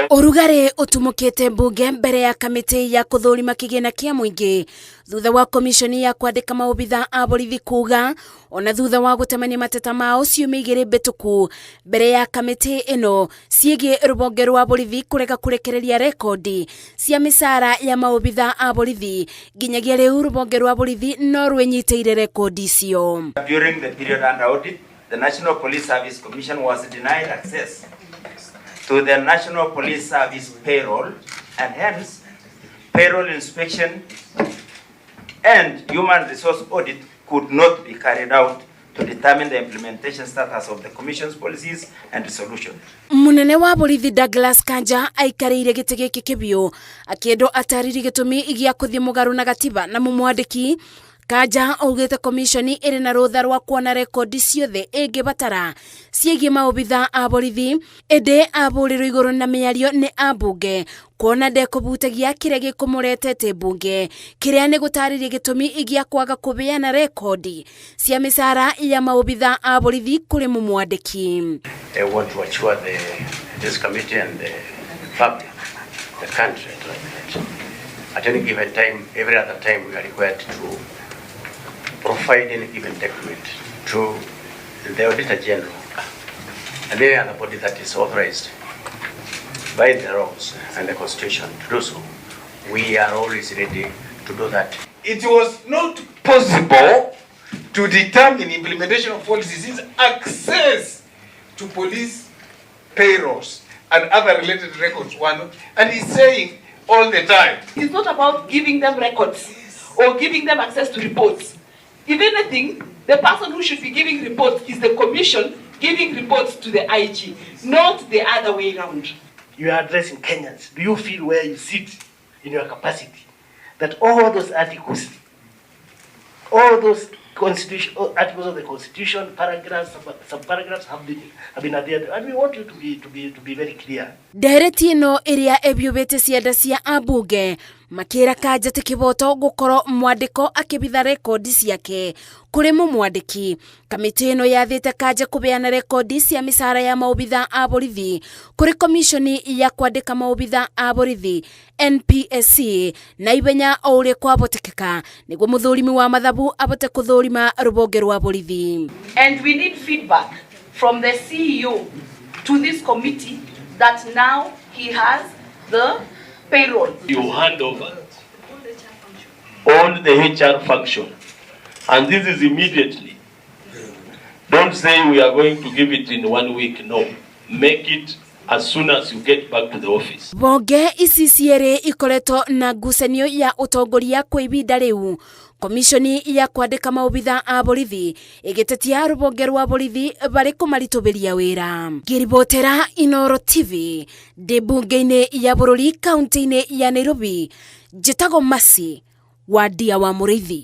Ũrugarĩ ũtumũkĩte mbunge mbere ya kamĩtĩ ya kũthũrima kĩgĩna kĩa mũingĩ thutha wa komishoni ya kwandĩka maobitha a borithi kuga ona thutha wa gũtemania mateta mao ciumia igĩrĩ mbĩtũku mbere ya kamĩtĩ ĩno ciĩgiĩ rũhonge rwa borithi kũrega kũrekereria rekondi cia mĩcara ya maobitha a borithi nginyagia rĩu rũhonge rwa borithi no rwĩnyitĩire rekondi icio. During the period under audit, the National Police Service Commission was denied access to the National Police Service payroll, and hence payroll inspection and human resource audit could not be carried out to determine the implementation status of the Commission's policies and resolution. Munene wa borithi Douglas Kanja aikarĩire gĩtĩ gĩkĩ kĩbiũ akĩendwo atarĩrie gĩtũmi gĩa kũthiĩ mũgarũ na gatiba na mũmwandĩki. Kanja augĩte komishoni ĩrĩ na rũtha rwa kuona rekondi ciothe ĩngĩbatara ciĩgiĩ maobitha a borithi, ĩndĩ abũrĩrwo igũrũ na mĩario nĩ ambunge kuona ndekũbutagia kĩrĩa gĩkũmũretete mbunge kĩrĩa nĩ gũtarĩria gĩtũmi gĩa kwaga kũbeana rekondi cia mĩcara ya maobitha a borithi kũrĩ mũmwandĩki. I want to assure this committee and the public, the country, that at any given time, every other time we are required to provide any given document to the Auditor General and any other body that is authorized by the laws and the Constitution to do so. We are always ready to do that. It was not possible to determine implementation of policies since access to police payrolls and other related records were not. And he's saying all the time. It's not about giving them records or giving them access to reports. If anything, the person who should be giving reports is the commission giving reports to the IG, not the other way round. You are addressing Kenyans. Do you feel where you sit in your capacity that all those articles, all those constitution, articles of the Constitution, paragraphs, sub paragraphs have been adhered to? And we want you to be very clear. Ndereti ĩno ĩrĩa ĩbiũbĩte cianda cia ambunge makĩra Kanja ti kĩboto gũkorwo mwandĩko akĩbitha rekondi ciake kũrĩ mũmwandĩki. Kamĩtĩ ĩno yathĩte Kanja kũbeana rekondi cia mĩcara ya maobitha a borithi kũrĩ komishoni ya kwandĩka maobitha a borithi NPSC na ihenya o ũrĩa kwabotekeka nĩguo mũthũrimi wa mathabu abote kũthũrima rũhonge rwa borithi. And we need feedback from the CEO to this committee that now he has the payroll. You hand over all the HR function, and this is immediately. Don't say we are going to give it in one week. No, make it as soon as you get back to the office. Mbunge ici cierĩ ikoretwo na ngucanio ya ũtongoria kwa ibinda rĩu, komishoni ya kwandĩka maobitha a borithi ĩgĩtetia rũhonge rwa borithi barĩ kũmaritũbĩria wĩra. Ngĩribotera Inoro TV ndĩ mbunge-inĩ ya bũrũri kaunti-inĩ ya Nairobi, njĩtagwo Masi Wandia wa Mũrĩithi.